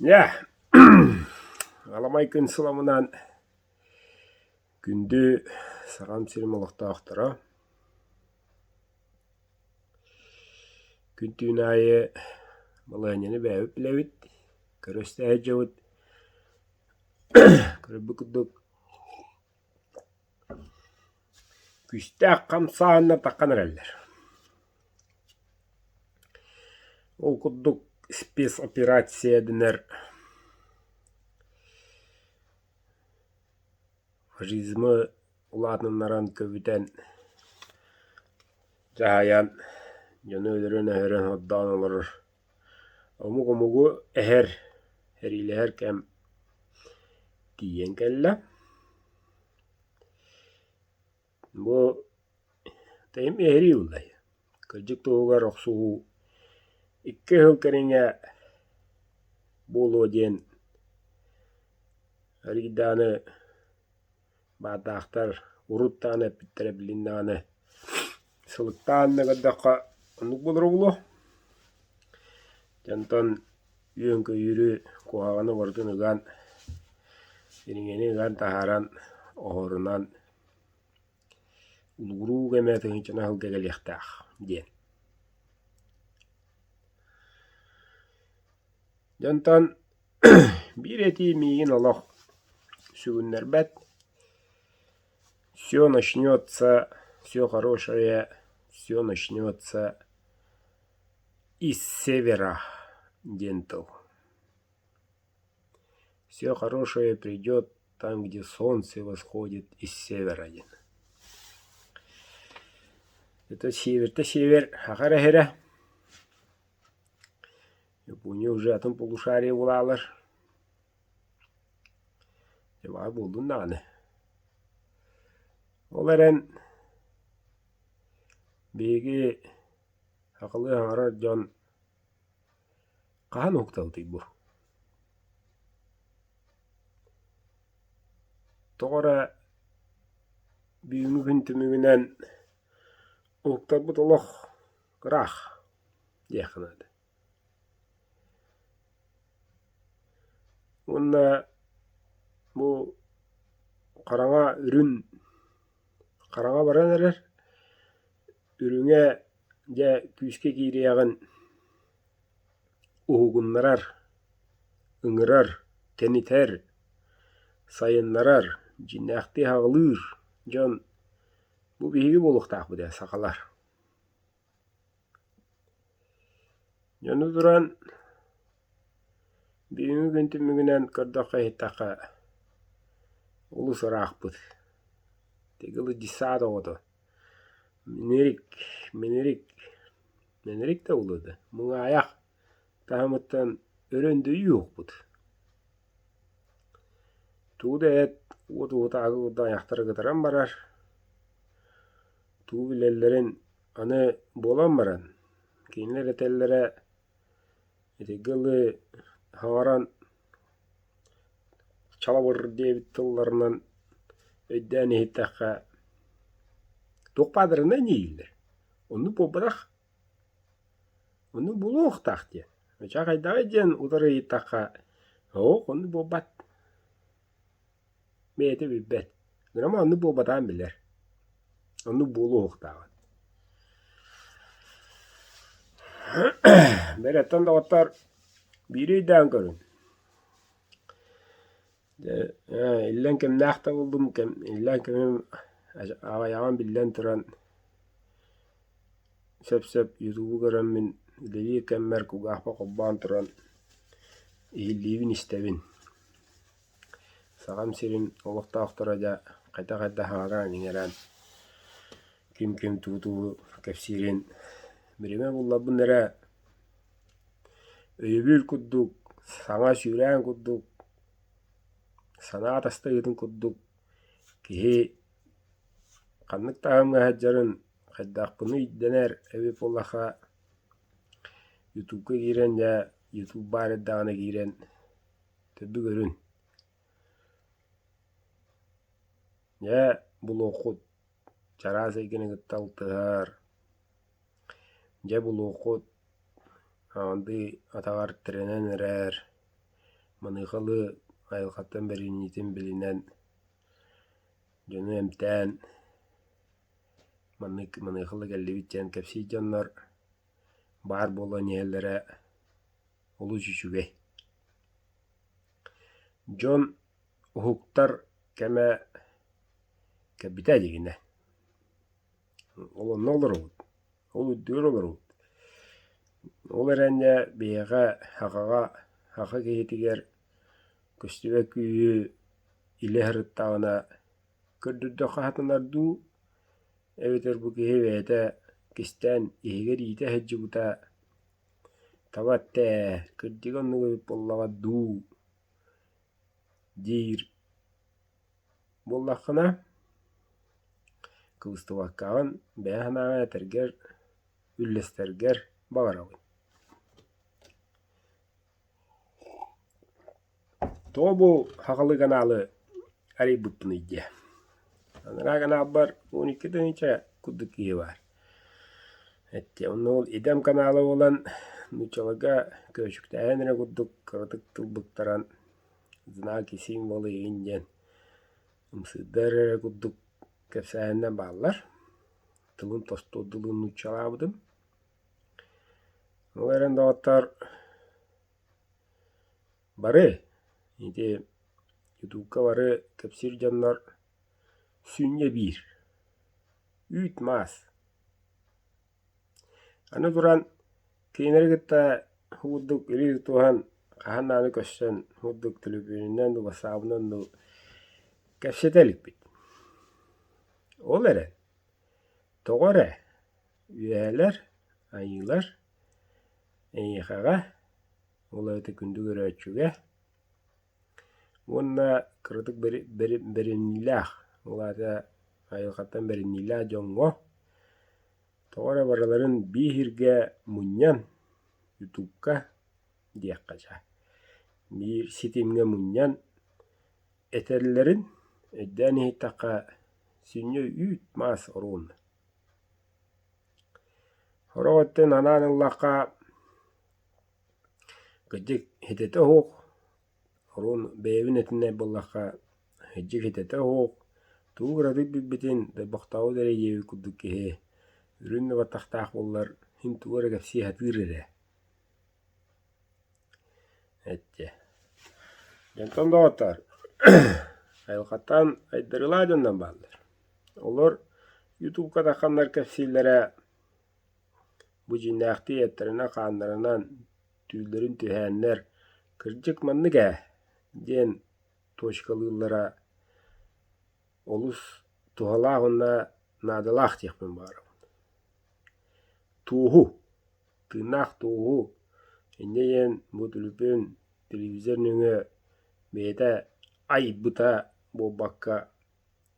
Дьэ, аламай күн сыламынан күндү Сахам сирин олохтоохторо, күн-түүн аайы балаһыанньаны бэйэбит билэбит, көрө-истэ сылдьабыт. Көрөрбүт курдук Күүстээх хамсааһыннар таххан эрэллэр. Ол курдук спецоперация дэнэр фашизмы улаатыннаран көбүтэн дьаһайан дьону өлөрөн-өһөрөн сордоон олорор омук омугу эһэр, сэриилэһэр кэм тиийэн кэллэ. Бу тэйим эһэрии ыллай. Кырдьык туһугар охсуһуу 2 сыл кэриҥэ буолуо диэн арыйдааны баардаахтар урут даҕаны эппиттэрэ билин даҕаны сылыктаан да көрдөххө оннук буолара буолуо. Дьэ онтон үөн-көйүүрү куһаҕаны барытын ыган, ириҥэни ыган таһааран оһорунан улугуруу кэмэ тыһыынчанан сылга кэлиэхтээх диэн. Дьэ онтон биир этии миигин олох сүгүннэрбэт: «Все начнется, все хорошее, все начнется из севера» диэн тыл. Все хорошее придет там, где солнце восходит из севера диэн. Это север-то север саха эрэ сирэ. Япония уже атын полушарие булаалар. Дьэ баар буоллун даҕаны. Ол эрэн биһиги сахалыы саҥарар дьон хаһан уһуктабытый бу? Тоҕо эрэ бүгүҥҥү күн түмүгүнэн уһуктарбыт олох ыраах диэххэ наада. Уонна бу хараҥа үрүн хараҥа баран эрэр, үрүҥэ дьэ күүскэ киириэҕин уһугуннарар, ыҥырар, тэнитэр, сайыннарар, дьиҥнээхтии аҕылыыр дьон бу биһиги буолуохтаахпыт ээ сахалар. Дьону туран бүгүҥҥү күн түмүгүнэн көрдөххө-иһиттэххэ олус ыраахпыт. Тигил десант оҕото минирик, минирик, минирик да буолуо да муҥаайах таһымыттан өрө өндөйүү уһукпут. Тугу да эт уот уотааҕы курдук айахтара кытаран барар, тугу билэллэрин аны буолан баран кинилэр этэллэрэ итигэ дылы саҥаран чалабыр диэбит тылларынан өйдөөн иһиттэххэ туох баардарынан иһиллэр оннук буолбатах оннук буолуохтаах диэн ыча хайдаҕый диэн утары ыйыттахха оһох оннук буолбат Бэйэтэ билбэт, Громов оннук буолбатаҕын билэр, оннук буолуохтааҕын. Бэрэттэн доҕоттоор, биири өйдөөн көрүҥ. Дьэ, иллэҥ кэмнээх да буоллум, кэм, иллэҥ кэмим аҕыйаҕын биллэн туран, сөп-сөп ютубу көрөммүн үлэлиир кэммэр кулгаахпар холбоон туран иһиллиибин истэбин. Сахам сирин олохтоохторо дьэ хайдах-хайдах аҥараан-иҥэрээн ким-ким тугу-тугу кэпсиирин биримэ булларбын эрэ өйөбүл курдук, саҥа сүүрээн курдук, санаа атастаһыытын курдук киһи ханнык таһымҥа сылдьарын хайдахпыный дэнэр эбит буоллахха ютубка киирэн дьэ ютуб баар эрдэҕинэ киирэн Төрдүк өрүн Дьэ, булуоххут, чараас эйгэни кытта алтыһар, дьэ булуоххут, аҕандыы атаҕар тирэнэн эрэр. Маныахалы айылҕаттан бэриниитин билинэн дьону эмтээн маннык маныахалы кэллибит диэн кэпсиир дьоннор баар буолан иһэллэрэ олус үчүгэй. Дьон уһуктар кэмэ кэлбитэ илигинэ. Ол онно олоробут, ол үрдүгэр олоробут. Ол эрэн дьэ биһиэхэ сахаҕа, саха киһитигэр көстүбэт күүһү илэ сырыттаҕына көрдөрдөххө сатанар дуу, эбэтэр бу киһи бэйэтэ кистээн иһигэр иитэ сылдьыбыта таба эттэ ээ, кырдьыга оннук эбит буоллаҕа дуу диир буоллаххына, кыбыстыбаккаҕын бэйэ санааҕын этэргэр, үллэстэргэр баҕарабын. Тоҕо бу сахалыы каналы арыйбыппыный диэ. Анараа каналбар 12 тыһыынча курдук киһи баар. Эттэ онно ол идэм канала буолан нууччаларга көөчүктээһин эрэ курдук кыратык тылбыктаран знаки, символы игин диэн ымсыырдар эрэ курдук кэпсээһиннэр бааллар. Тылын тосту дылы нууччалаабытым. Ол эрэн доҕоттоор бары ити ютубка бары кэпсиир дьоннор сүнньэ биир үүт-маас. Аны туран кинилэри кытта курдук илии тутуһан хаһан даҕаны көрсөн курдук төлөпүөнүнэн дуу, бассаабынан дуу кэпсэтэ иликпит. Ол эрэн тоҕо эрэ үөһээлэр, айыылар эйиэхэҕэ, ол эбэтэр күндү көрөөччүгэ уонна кыратык бэриниилээх, ол аата айылҕаттан бэриниилээх дьоҥҥо тоҕо эрэ барыларын биир сиргэ мунньан ютубка диэххэ чэ, биир ситимҥэ мунньан этэллэрин өйдөөн иһиттэххэ сүнньэ үүт-маас оруолна. Сорох өттүн анаан ыллахха, кырдьык ситэтэ суох, оруон бэйэбин этинэр буоллахха, кырдьык ситэтэ суох, тугу кыратык билбитин дойбохтообут эрэ диэбит курдук киһи үрүҥ да баттахтаах буоллар, син тугу эрэ кэпсии сатыыр эрэ. Эттэ. Дьонтон доҕоттоор, айылҕаттан айдарыылаах дьоннор бааллар. Олор ютубка тахханнар кэпсииллэрэ бу дьиҥнээхтии эттэринэн-хааннарынан түүллэрин түһээннэр «Кырдьык маннык ээ» диэн точкалыыллара олус туһалаах уонна наадалаах диэхпин баҕарабын. Туоһу, тыыннаах туоһу инньэ диэн бу түлүпүөн телевизор нөҥүө бэйэтэ айбыта буолбакка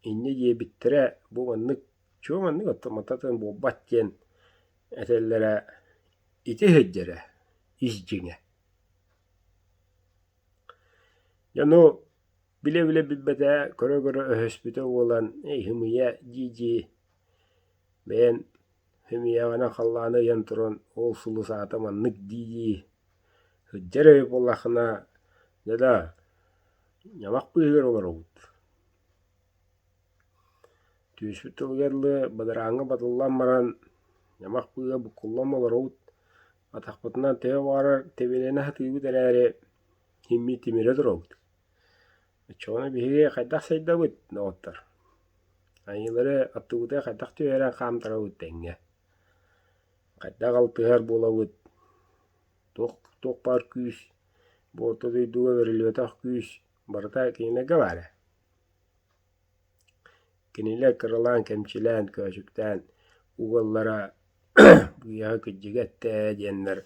инньэ диэбиттэрэ бу маннык чуо маннык оттон мантан буолбат диэн этэллэрэ ити сылдьара ис дьиҥэ. Дьону билэ-билэ билбэтэ, көрө-көрө өһөспүтэ буолан эй ымыйа дии-дии бэйэн ымыйаҕынан халлааны ыйан туран ол сулус аата маннык дии-дии сылдьар эбит буоллаххына дьэ да ньамах быыһыгар олоробут. Түөспүт тылыгар дылы бадарааҥҥа батыллан баран ньамах быыһа буккуллан олоробут, атахпытынан төһө баҕарар тэбиэлэнэ сатыыбыт эрээри киммит тимирэ турабыт. Оччоҕуна биһиги хайдах сайдабыт, доҕоттор? Айыылары аттыбытыгар хайдах түһэрэн хаамтарабыт тэҥҥэ? Хайдах алтыһар буолабыт? Туох туох баар күүс, бу орто дойдуга бэриллибэтэх күүс барыта кинилэргэ баар ээ. Кинилэр кыралаан кэмчилээн, көөчүктээн угаллара быыһа кырдьыга эттэ ээ диэннэр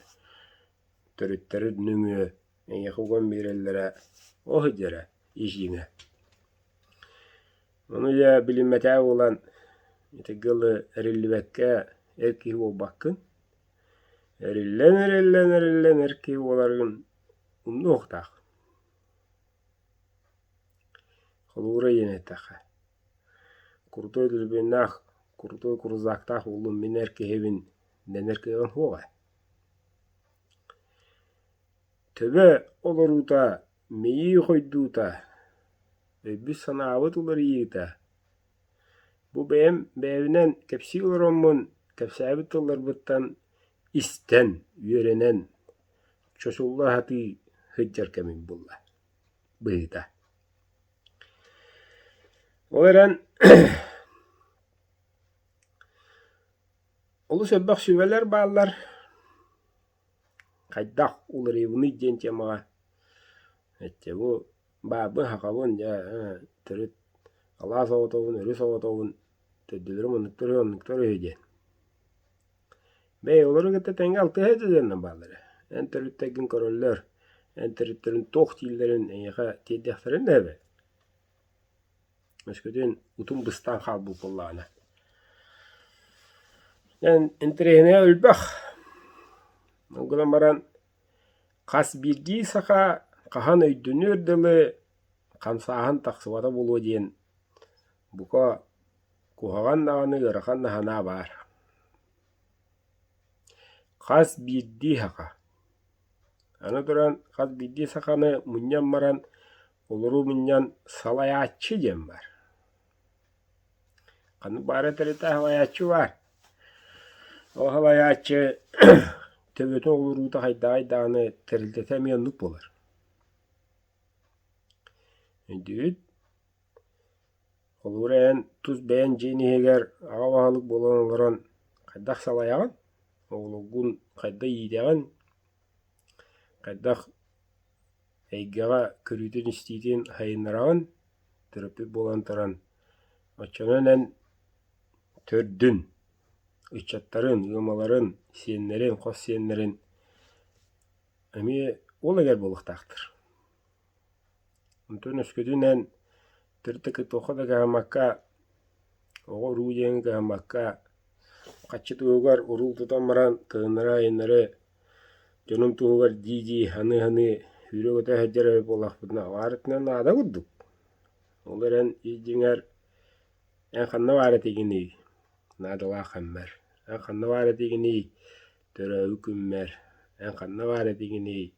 төрүттэрин нөҥүө эйиэхэ уган биэрэллэрэ ол сылдьара ис дьиҥэ. Ону дьэ билиммэтээ буолан ити дылы эриллибэккэ эр киһи буолбаккын. Эриллэн эриллэн эриллэн эр киһи буоларгын умнуохтаах. Холуура диэн эттэххэ, крутой дульбиннаах, крутой крузактаах буоллум мин эр киһибин дэнэр кыаҕым суоҕа. Төбө олоруута Мэйии хойдуута, өйбүт-санаабыт уларыйыыта. Бу бэйэм бэйэбинэн кэпсии олороммун кэпсээбит тылларбыттан истэн, үөрэнэн, чочулла сатыы сылдьар кэмим буолла, быһыыта. Ол эрэн олус элбэх сүбэлэр бааллар Хайдах уларыйабыный диэн темаҕа эччэ бу баабын хахабын дьэ төрүт алаас оҕотобун, өрүс оҕотобун, төрдүлэрим оннуктар үһү, оннуктар үһү диэн. Бэйи олору кытта тэҥҥэ алтыһа сылдьаннар бааллар ээ. Эн төрүттэргин көрөллөр, эн төрүттэрин туох дииллэрин эйиэхэ тиэрдиэхтэрин да эбээт. Өскөтүн утум быстан хаалбыт буоллаҕына. Эн интэриэһинэйэ элбэх. Ол гынан баран хас биирдии саха хаһан өйдөнүөр дылы хамсааһын тахсыбата буолуо диэн бука куһаҕан даҕаны ыарахан да санаа баар. Хас биирдии саха. Аны туран хас биирдии саханы мунньан баран Олору мунньан салайааччы диэн баар. Ханнык баара тэрилтэ салайааччы баар. Ол салайааччы төбөтүн олоруута хайдаҕай даҕаны тэрилтэтэ эмиэ оннук буолар. Өйдүүгүт? Холобура эн тус бэйэҥ дьиэҥ иһигэр аҕа баһылык буолан олорон хайдах салайаҕын, оҕолоргун хайдах иитэҕин, хайдах эйгэҕэ көрүүтүн-истиитин сайыннараҕын, төрөппүт буолан туран, оччонон эн төрдүн, ыччаттарын, ыамаларын, сиэннэрин, хос сиэннэрин эмиэ ол эгэр буолуохтаахтар. Онтон өскөтүн эн төрүт да туохха да кыһаммакка, оҕо-уруу диэҥи кыһаммакка, хаччы туһугар уруул тутан баран кыһыннары-айыннары Дьонум туһугар дии-дии саныы-саныы сүүрэ-көтө сылдьар эбит буоллахпытына, баарытынан наада курдук. Ол эрэн ис дьиҥэр эн ханна баар этигиний? Наадалаах кэммэр. Эн ханна баар этигиний? Төрөөбүт күммэр. Эн ханна баар этигиний?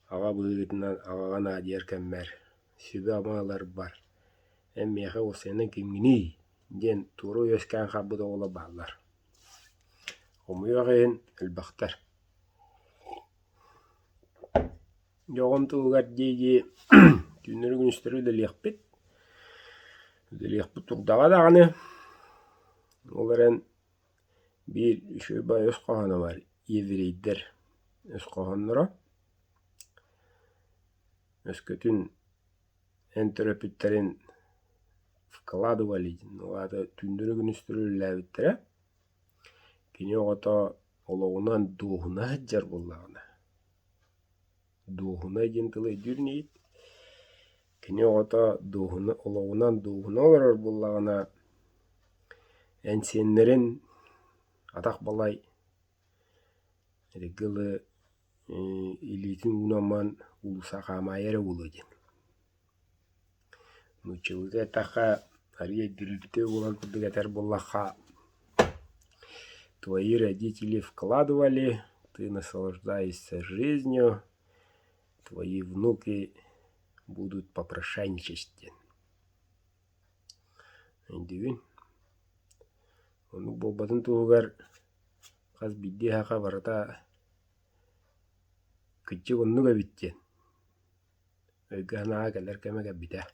Аҕа быһыытынан аҕаҕа наадыйар кэммэр. Сүбэ-ама ыларбар. Эн миэхэ уопсайынан кимҥиний? диэн туора үөскээн хаалбыт оҕолор бааллар. Хомойуох иһин элбэхтэр. Дьоҕум туһугар дии-дии түүннэри-күнүстэри үлэлиэхпит. Үлэлиэхпит турдаҕа даҕаны. Ол эрэн биир үчүгэй баҕайы өс хоһооно баар еврейдэр өс хоһоонноро. Өскөтүн эн төрөппүттэрин вкладывали ол аата түүннэри-күнүстэри үлэлээбиттэрэ. Кини оҕото олоҕунан дуоһуна сылдьар буоллаҕына, дуоһуна диэн тылы өйдүүр инигит? Кини оҕото дуоһуна олоҕунан дуоһуна олорор буоллаҕына, эн сиэннэрин атах балай эргэ дылы илиитин уунамман уулусса хаамаайы эрэ буолуо диэн. Нууччалыыта эттэххэ, арыый өйдөрүүтэ буолар курдук этэр буоллахха, твои родители вкладывали, ты наслаждаешься жизнью, твои внуки будут попрошайничать диэн. Өйдүүгүн? Оннук буолбатын туһугар хас биирдии саха барыта кырдьык оннук эбит диэн өйгө-санааҕа кэлэр кэмэ кэлбитэ.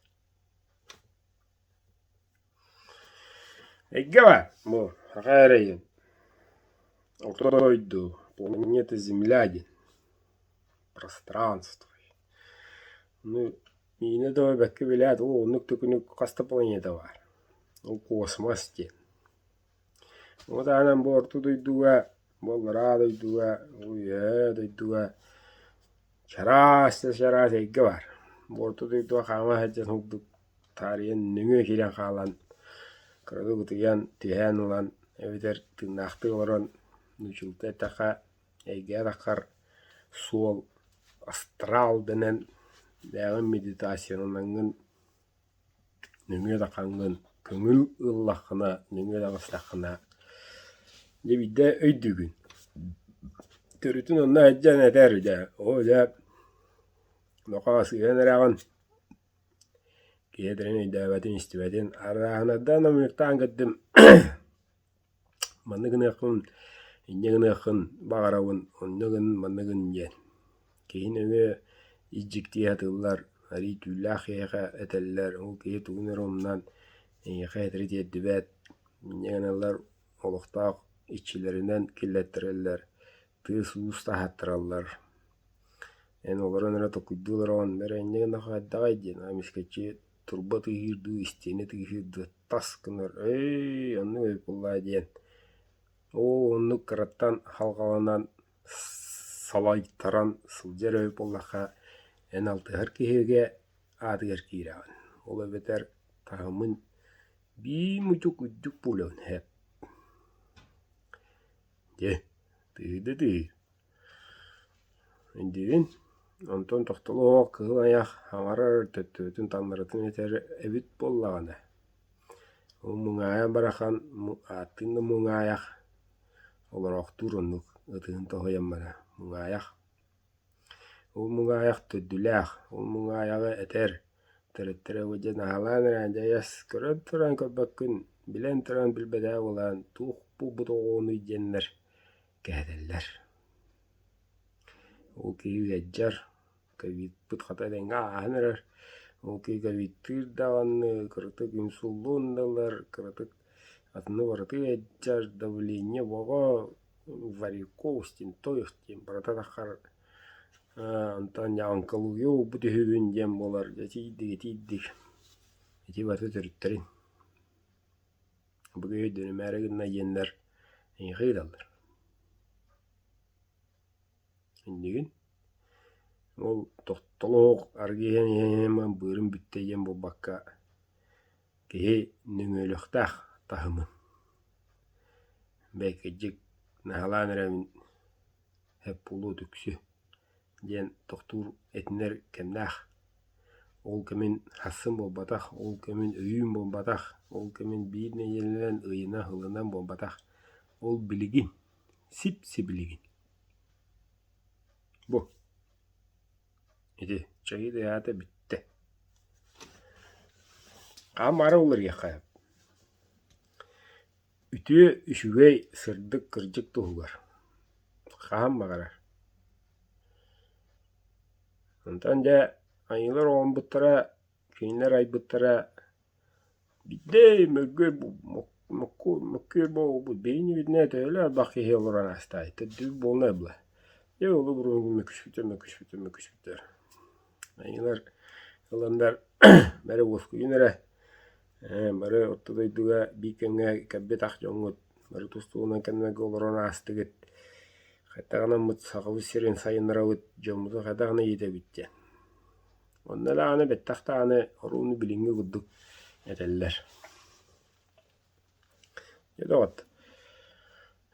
Эйгэ баар, бу саха эрэйин Орто дойду, планета Земля диэн пространство. Ну, миинэ да бэккэ билээт, оо, оннук төкүнүк хас да планета баар. Ол космос диэн. Ону таһынан бу орто дойдуга, бу аллараа дойдуга, үөһээ дойдуга чараас да чараас эйгэ баар. Бу орто дойдуга хаама сылдьан курдук таарыйан нөҥүө киирэн хаалан, кыратык утуйан, түһээн ылан эбэтэр тыыннаахтыы олорон нууччалыыта эттэххэ эйгэҕэ таххар суол астрал дэнэн бэйэҕин медитацияланаҥҥын нөҥүө да хаҥҥын көҥүл ыллаххына, нөҥүө да аҕыстаххына дьэ биирдэ өйдүүгүн. Төрүтүн онно сылдьан этэр дьэ оо дьэ. Нохоо сыыһан эрэҕин, киһи этэрин өйдөөбөтүн, истибэтин арааһынайдаан омуктаан көрдүм маннык гыныаххын, инньэ гыныаххын баҕарабын, онно гын, манна гын диэн. Киһи нөҥүө ис дьиктии сатыыллар, арыый түүллээх киһиэхэ этэллэр, ол киһи тугун эрэ умнан эйиэхэ этэри тиэрдибэт, инньэ гыналлар олохтоох иччилэринэн киллэттэрэллэр, тыас-уус таһааттараллар. Эн олорон эрэ толкуйдуу олороҕун, бэрэ инньэ гына хайдаҕай диэн, эмискэччи турба тыаһыыр дуу, истиэнэ тыаһыыр дуу тас гынар, эй, оннук эбит буоллаа диэн. Оо, оннук кыраттан халҕаланан салайтаран сылдьар эбит буоллахха, эн алтыһар киһигэ аатыгар киирэҕин. Ол эбэтэр таһымын биир мутук үрдүк буолуон сөп. Дьэ, тыыда тыыр. Өйдүүбүн. Онтон тохтоло суох кыһыл айах хаҥарар төттөрүтүн таҥнарытын этэр эбит буоллаҕына, ол муҥаайа барахан ааттыын да муҥаайах олороохтуур оннук ытыһын тоһуйан баран муҥаайах. Ол муҥаайах төрдүлээх, ол муҥаайаҕы этэр төрүттэрэ бу дьэ наһаалаан эрэн дьайас көрөн туран көрбөккүн, билэн туран билбэтэх буолан туох буолбут оҕонуй диэннэр кэһэтэллэр. Ол киһи ыалдьар, ковидпыт хата этэҥҥэ ааһан эрэр, ол киһи ковидтыыр даҕаны, кыратык инсуллуон да ылар, кыратык атыны барыта ыалдьар, давление бөҕө, варикоз диэн той диэн барыта таххар онтон дьэ онкология ылбыт үһүбүн диэн буолар, дьэ итиирдик итиирдик ити барыта төрүттэрин бу киһи өйдөнүмээри гынна диэннэр эйиэхэ ыыталлар. Иннигин ол тохтолоох арыгы иһэн иһэн быарым бүттэ диэн буолбакка киһи нөҥүөлүөхтээх таһымын бэйкэдьик наһалаан эрэбин сөп буолуо түксү диэн тохтуур этинэр кэмнээх. Ол кэмин сарсын буолбатах, ол кэмин өйүүн буолбатах, ол кэмин биир нэдиэлэнэн, ыйынан, сылынан буолбатах. Ол билигин, сип-сибилигин. Бу ити чайы аата бүттэ. Хаһан баҕарар уларыйыахха сөп. Үтүө, үчүгэй, сырдык, кырдьык туһугар. Хаһан баҕарар. Онтон дьэ айыылар оҥорбуттара, кинилэр айбыттара биирдэ мөлгүөр мөккүөр буолбут биһиги төһөлөөх элбэх киһи олорон аастаҕай төрдүбүт буолла буолла. Дьэ ол буруйу мөккүспүтэ мөккүспүтэ мөккүспүтэ. Айыылар ыланнар бары уоскуйун эрэ бары орто дойдуга биир кэмҥэ кэлбит ах дьоҥҥут бары тус-туһунан кэмнэргэ олорон аастыгыт. Хайдах гынаммыт Сахабыт сирин сайыннарабыт, дьоммутун хайдах гына иитэбит диэн. Онно даҕаны бэттэх даҕаны орууну билиҥҥи курдук этэллэр. Дьэ доҕот,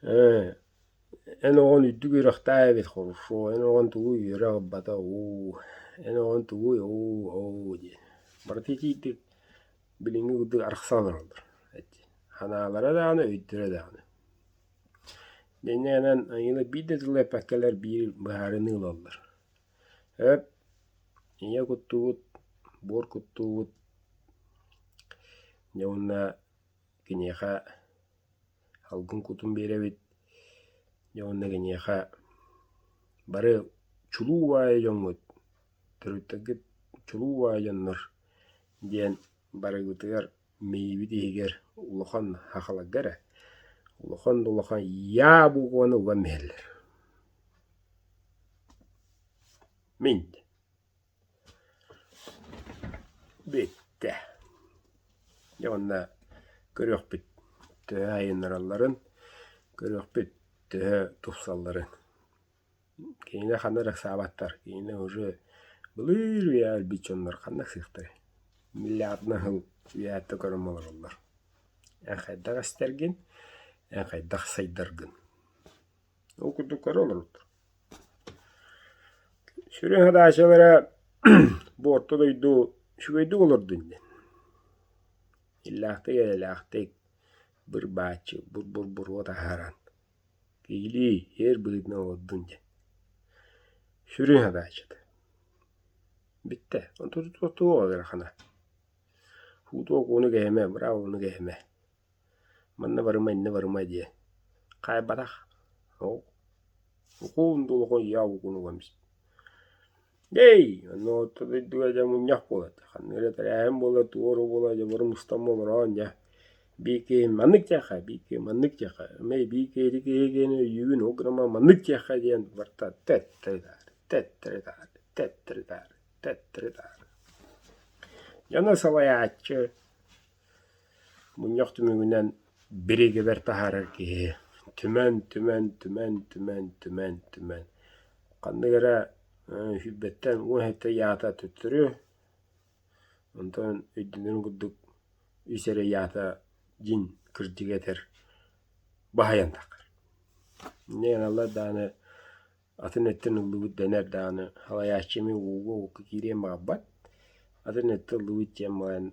эн оҕон үрдүк үөрэхтээх эбит хорошо, эн оҕон тугу үөрэх ылбата уу, эн оҕон тугуй оо оо диэн. Барыта итиитик билиҥҥи курдук арахса олороллор. Санаалара даҕаны, өйдөрө даҕаны. Инньэ гынан айыылар биир да тылы эппэккэлэр биир быһаарыныы ылаллар. Эп ийэ куттуубут, буор куттуубут дьэ уонна киниэхэ алгын кутун биэрэбит, дьэ уонна киниэхэ бары чулуу убаайы дьоҥҥут, төрүттэргит чулуу убаайы дьоннор диэн барыгытыгар мэйиибит иһигэр улахан хахаларга эрэ улахан да улахан «я» букваны уган биһэллэр. Мин Бүттэ. Дьэ уонна көрүөхпүт төһө айаннаралларын, көрүөхпүт төһө тупсалларын. Кинилэр ханна эрэ ыксаабаттар, кинилэр уже былыр үйэ өлбүт дьоннор ханна ыксыахтарай? Миллиардынан сыл үйэттэ көрөн олороллор. Эн хайдах эстэргин, эн хайдах сайдаргын. Ол курдук көрө олороллор. Сүрүн хадааччылара бу орто дойду үчүгэйдик олордун диэн. Иллээхтик-эйэлээхтик быр-бааччы, бур-бур-буруо таһааран киһилии, эр быһыытынан олордун диэн. Сүрүн хадааччыта. Бүттэ. Онтон туох ыарахана. Уутуок ууну кэһимэ, быраабыланы кэһимэ. Манна барыма, иннэ барыма диэ. Хаайбатах. Ол Дэй, онно орто дойдуга дьэ мунньах буолар, ханнык эрэ тэрээһин буолар, туох эрэ буолар, дьэ бары мустан олороон дьэ биир киһи маннык диэххэ, биир киһи маннык диэххэ, эмиэ биир киһи ити киһи киһини өйүүгүн, ол гынан баран маннык диэххэ диэн барыта төттөрү-таары, төттөрү-таары, төттөрү-таары, төттөрү-таары. Дьоно салайааччы мунньах түмүгүнэн бириигэбэр таһаарар киһи түмэн, түмэн, түмэн, түмэн, түмэн, түмэн ханнык эрэ сүүрбэттэн 17 ыйаата төттөрү, онтон өйдөнөрүн курдук үс эрэ ыйаата дьиҥ кырдьыгы этэр баһыйан таххар. Инньэ гыналлар даҕаны атын өттүн ыллыбыт дэнэр даҕаны салайааччы эмиэ ууга-уокка киириэн баҕарбат, атын өттү ыллыбыт диэн баран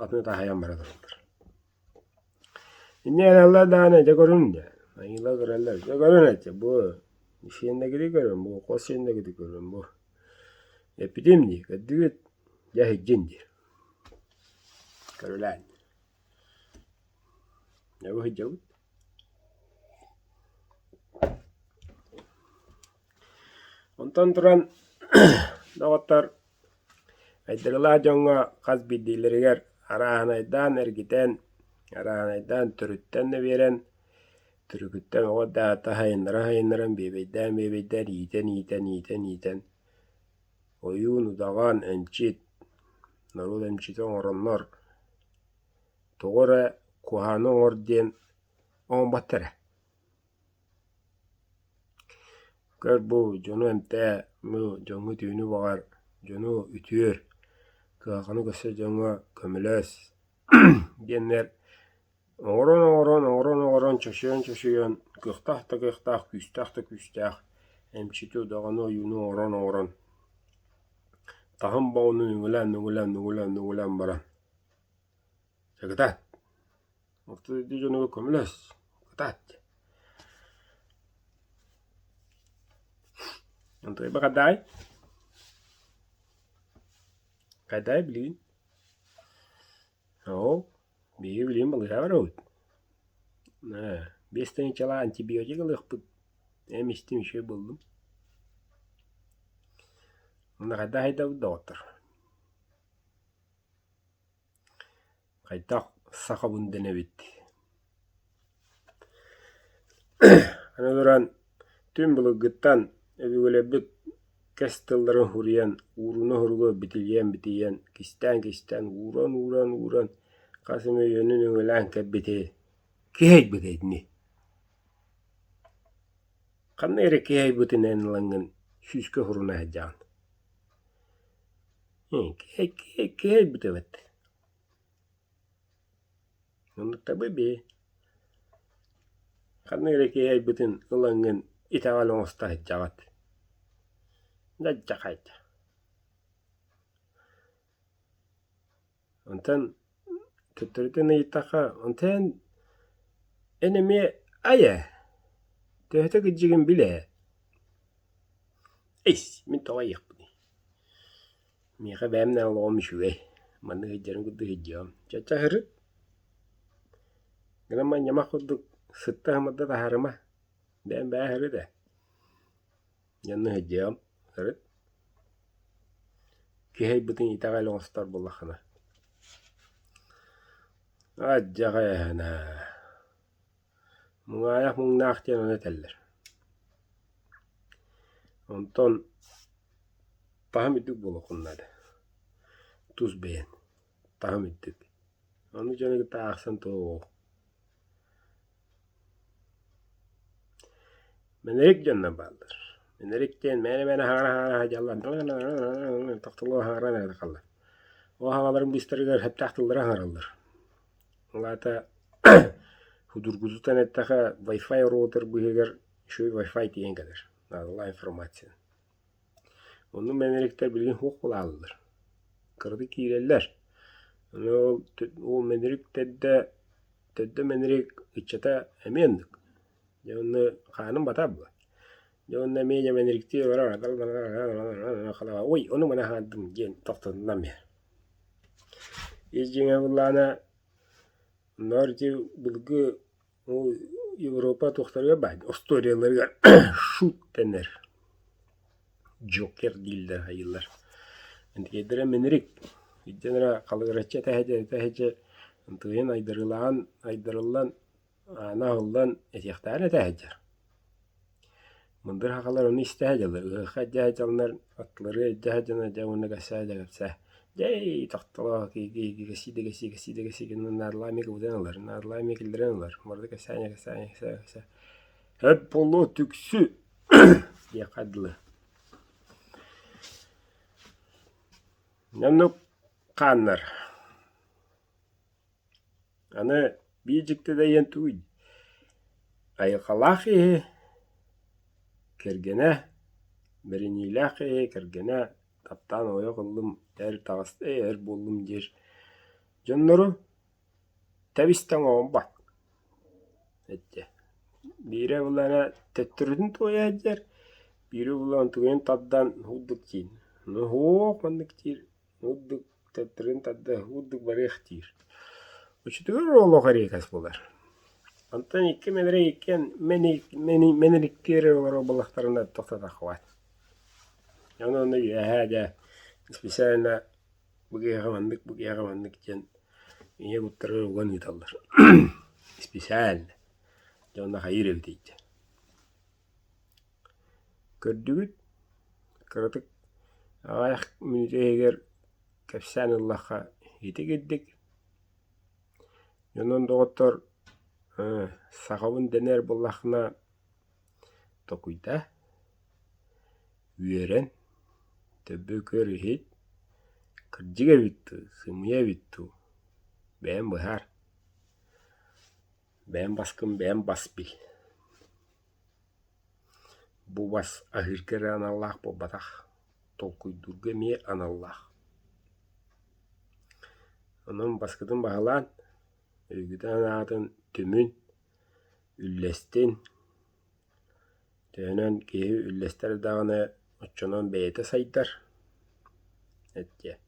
атын таһыйан бара тураллар. Инньэ гыналлар даҕаны дьэ көрүҥ дьэ, айыылар көрөллөр, дьэ көрүҥ этэ бу сиэннэгити көрүҥ, бу хос сиэннэгити көрүҥ бу эппитим дии, көрдүгүт, дьэ сылдьын диир, көрүлээн. Дьэ бу сылдьабыт. Онтон туран доҕоттор Айдарылаах дьоҥҥо хас биирдиилэригэр арааһынайдаан эргитэн, арааһынайдаан төрүттэн да биэрэн, төрүкүттэн оҕо даата сайыннара-сайыннаран, биэбэйдээн-биэбэйдээн, иитэн-иитэн, иитэн-иитэн ойуун, удаҕан, эмчит, норуот эмчитэ оҥороннор тоҕо эрэ куһаҕаны оҥор диэн оҥорботтор ээ. Көр бу дьону эмтээ, бу дьоҥҥо үтүөнү баҕар, дьону үтүөр, кыһалҕаны көрсөр дьоҥҥо көмөлөс диэннэр оҥорон-оҥорон, оҥорон-оҥорон, чочуйан-чочуйан, кыахтаах да кыахтаах, күүстээх да күүстээх эмчити, удаҕаны, ойууну оҥорон-оҥорон таһым боҕунун үҥүлээн, үҥүлээн, үҥүлээн, үҥүлээн баран Кытаат, орто дойду дьонугар көмөлөс, кытаат Онтуйба хайдаҕай? Хайдаҕай билигин? Оо, биһиги билигин балыыһаҕа барабыт. Ээ, 5 тыһыынчалаах антибиотик ылыахпыт. Эм истим үчүгэй буоллум. Уонна хайдах айдабыт доҕоттор? Хайдах сахабын дэнэбит Аны туран түҥ былыргыттан өбүгэлэрбит кэс тылларын суруйан, ууруна-уруга битийэн-битийэн, кистээн-кистээн, ууран-ууран-ууран хас эмэ үйэни нөҥүөлээн кэлбити киһи айбыта итини. Ханна эрэ киһи айбытын эн ылаҥҥын сүүскэ суруна сылдьаҕын Киһи айбыт эбит Оннук бии Ханнык эрэ киһи айбытын ылаҥҥын итэҕэл оҥосто сылдьаҕыт Дьадьахайда Онтон төттөрүтүн ыйыттахха онтон эн эмиэ ай ээ төһөтө кырдьыгын бил ээ Эс, мин тоҕо айыахпыный Миэхэ бэйэм да олоҕум үчүгэй, маннык сылдьарым курдук сылдьыам. Чача сырыт, гынан ньамах курдук сытта сымарда таһаарыма, бэйэм бэйэ сырыт ээ. Дьонно сылдьыам, сырыт. Киһи айбытын итэҕэл оҥостор буоллаххына. Адьаҕайаһына Муҥаайах муҥнаах диэн ону этэллэр. Онтон таһым үрдүк буолуоххун наада. Тус бэйэн таһым үрдүк. Ону дьону кытта аахсан туох Мэнэрик дьоннор бааллар. Мэнэрик диэн мээнэ-мээнэ хаара-хаара сылдьаллар, тохтоллоро хаара эрэ хааллар. Ол хааларын быыстарыгар сөптөөх тыллары аһараллар. Ол аата судургутутан эттэххэ Wi-Fi роутер быыһыгар үчүгэй Wi-Fi тиийэн кэлэр, наадалаах информация. Оннук мэнэриктэр билигин суох буолааллар. Кыратык киирэллэр. Аны ол ол мэнэрик төрдө төрдө мэнэрик ыччата эмиэ оннук. Дьэ онно хааным батар буолар. Дьэ уонна эмиэ дьэ олорор ой ону маны аһаардым диэн тохтотунан биэр. Ис дьиҥэ буоллаҕына оннооҕор ити былыргы ол Европа туохтарыгар баар остуоруйаларыгар шут дэнэр джокер дииллэр хайыыллар. Итигэйдэрэ минирик итинэн эрэ халыгыраччы этэһэ этэһэ ынтыйын айдарылаан айдарыллан аана аһыллан этиэхтээҕин этэ сылдьар. Мындыр сахалар ону истэ сылдьаллар, ыһыахха илдьэ сылдьаллар, аттыларыгар илдьэ сылдьаннар дьэ уонна кэпсээ да кэпсээ. Дьэй тохтолоох киһи кэсии да кэсии кэсии да кэсии гынан наадалаах эмиэ кыбытан ылар, наадалаах эмиэ киллэрэн ылар, барыта кэпсээнэ кэпсээнэ кэпсээ кэпсээ. Эп буолуо түксү диэххэ дылы. Оннук хааннар. Аны биир дьикти да диэн тугуй, айылҕалаах киһи кэргэнэ, бэриниилээх киһи кэргэнэ таптаан ойох ыллым, эр таҕыста эр буоллум диир дьоннору тэбис-тэҥ оҥорбот эттэ. Биирэ буллаҕына төттөрүтүн туойа сылдьар, биирэ буллаҕына тугуйан тардан уурдук диир, суох маннык диир Уурдук төттөрүн тарда уурдук барыах диир. Оччотугар олох эриэкэс буолар. Онтон икки мэнэрэ иккиэн мэнэриктиэр олорор буоллахтарына тохтотоххуот. Ону онно үөһээ дьэ специально бу киһиэхэ маннык, бу киһиэхэ маннык диэн ийэ куттарыгар уган ыыталлар. Специально. Дьэ онно хайыыр эбитий дьэ. Көрдүгүт, кыратык аҕыйах мүнүүтэ иһигэр кэпсээн ыллахха ити кирдик. Онон доҕоттор сахабын дэнэр буоллаххына токуйда, үөрэн, төбө көр иһит, кырдьык эбит дуу, сымыйа эбит дуу, бэйэм быһаар, бэйэм баскын бэйэм бас бил. Бу бас аһыырга эрэ аналлаах буолбатах, толкуйдуурга эмиэ аналлаах. Онон баскытын баһылаан, өйгүтүн-санаатын түмүн, үллэстин, төһөнөн киһи үллэстэр даҕаны оччонон бэйэтэ сайдар. Эттиэ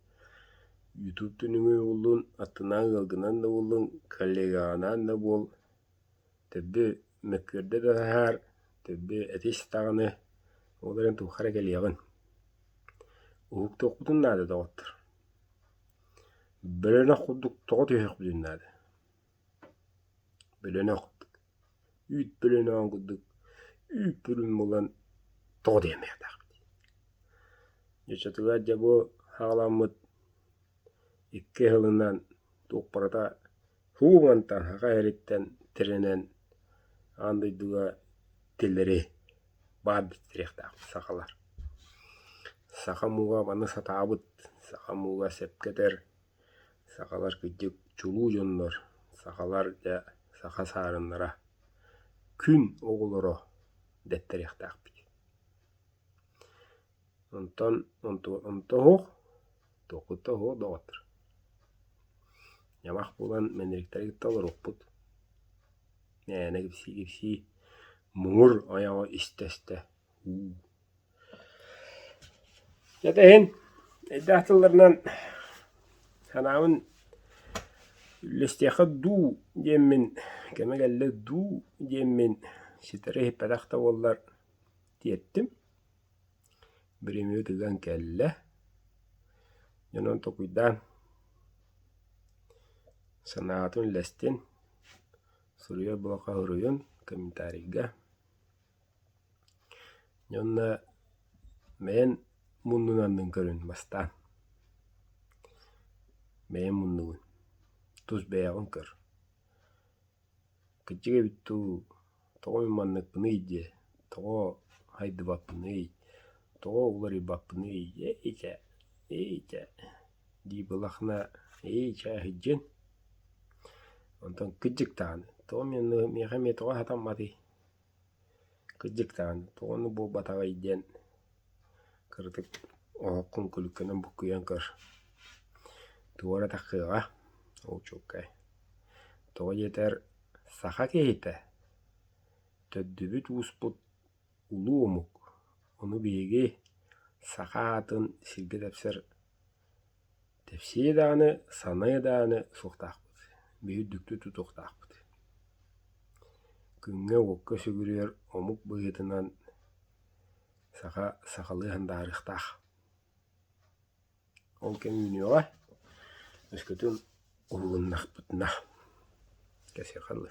Ютуб түнүгү буоллун, аттынан ыалгынан да буоллун, коллегаҕынаан да буол Төрдү мөккүөрдэ да таһаар, төрдү этис даҕаны, ол эрэн туохха эрэ кэлиэҕин. Уһуктуохпутун наада доҕоттор. Бөлөнөх курдук тоҕо түһүөхпүтүн наада. Бөлөнөх курдук, үүт бөлөнөҕүн курдук үүт бүрүн булан тоҕо диэмэхтээхпит. Дьоччотугар дьэ бу хаҕаламмыт икки сылынан туох барыта Һуу мантан саха эриттэн тирэнэн аан дойдуга тилэри баар биттэриэхтээхпит сахалар. Саха омуга маны сатаабыт, саха омуга сөпкө этэр, сахалар кырдьык чулуу дьоннор, сахалар дьэ саха саарыннара, күн оҕолоро дэттэриэхтээхпит. Онтон онто суох, туохпут да суох доҕоттор. Ньамах буолан мэнэриктэри кытта олоруохпут. Мээнэ кэпсии-кэпсии муҥур айаҕа истэ-истэ уу. Дьэ иһин өйдөөх тылларынан санаабын үллэстиэххэ дуу диэммин, кэмэ кэллэ дуу диэммин ситэри иһиппэтэх да буоллар тиэртим. Бириэмийэ тыган кэллэ, дьонун толкуйдаан, санаатын үллэстин, суруйар буоллахха суруйун комментарийга. Уонна бэйэн муннун аннын көрүн бастаан, бэйэн муннугун, тус бэйэҕин көр. Кырдьык эбит дуу, тоҕо мин манныкпыный диэ, тоҕо хайдыбаппыный, тоҕо уларыйбаппыный, эй чэ, эй чэ дии былахына эй чэ сылдьын. Онтон кырдьык даҕаны, тоҕо миэхэ эмиэ тоҕо сатамматый, кырдьык даҕаны, тоҕо оннук буолбатаҕый диэн кыратык оһоххун күлүккэнэн буккуйан көр, тугу эрэ тахсыаҕа, ол чуолкай. Тоҕо диэтэр, саха киһитэ төрдүбүт-ууспут улуу омук, ону биһиги саха аатын сиргэ тэпсэр тэпсиэ даҕаны, саныа даҕаны суохтаахпыт, биһи үрдүктүү тутуохтаахпыт. Күҥҥэ-уокка сүгүрүйэр омук быһыытынан саха сахалыы сандаарыахтаах. Ол кэм үүнүөҕэ, өскөтүн уһугуннахпытына. Кэсиэхэ дылы.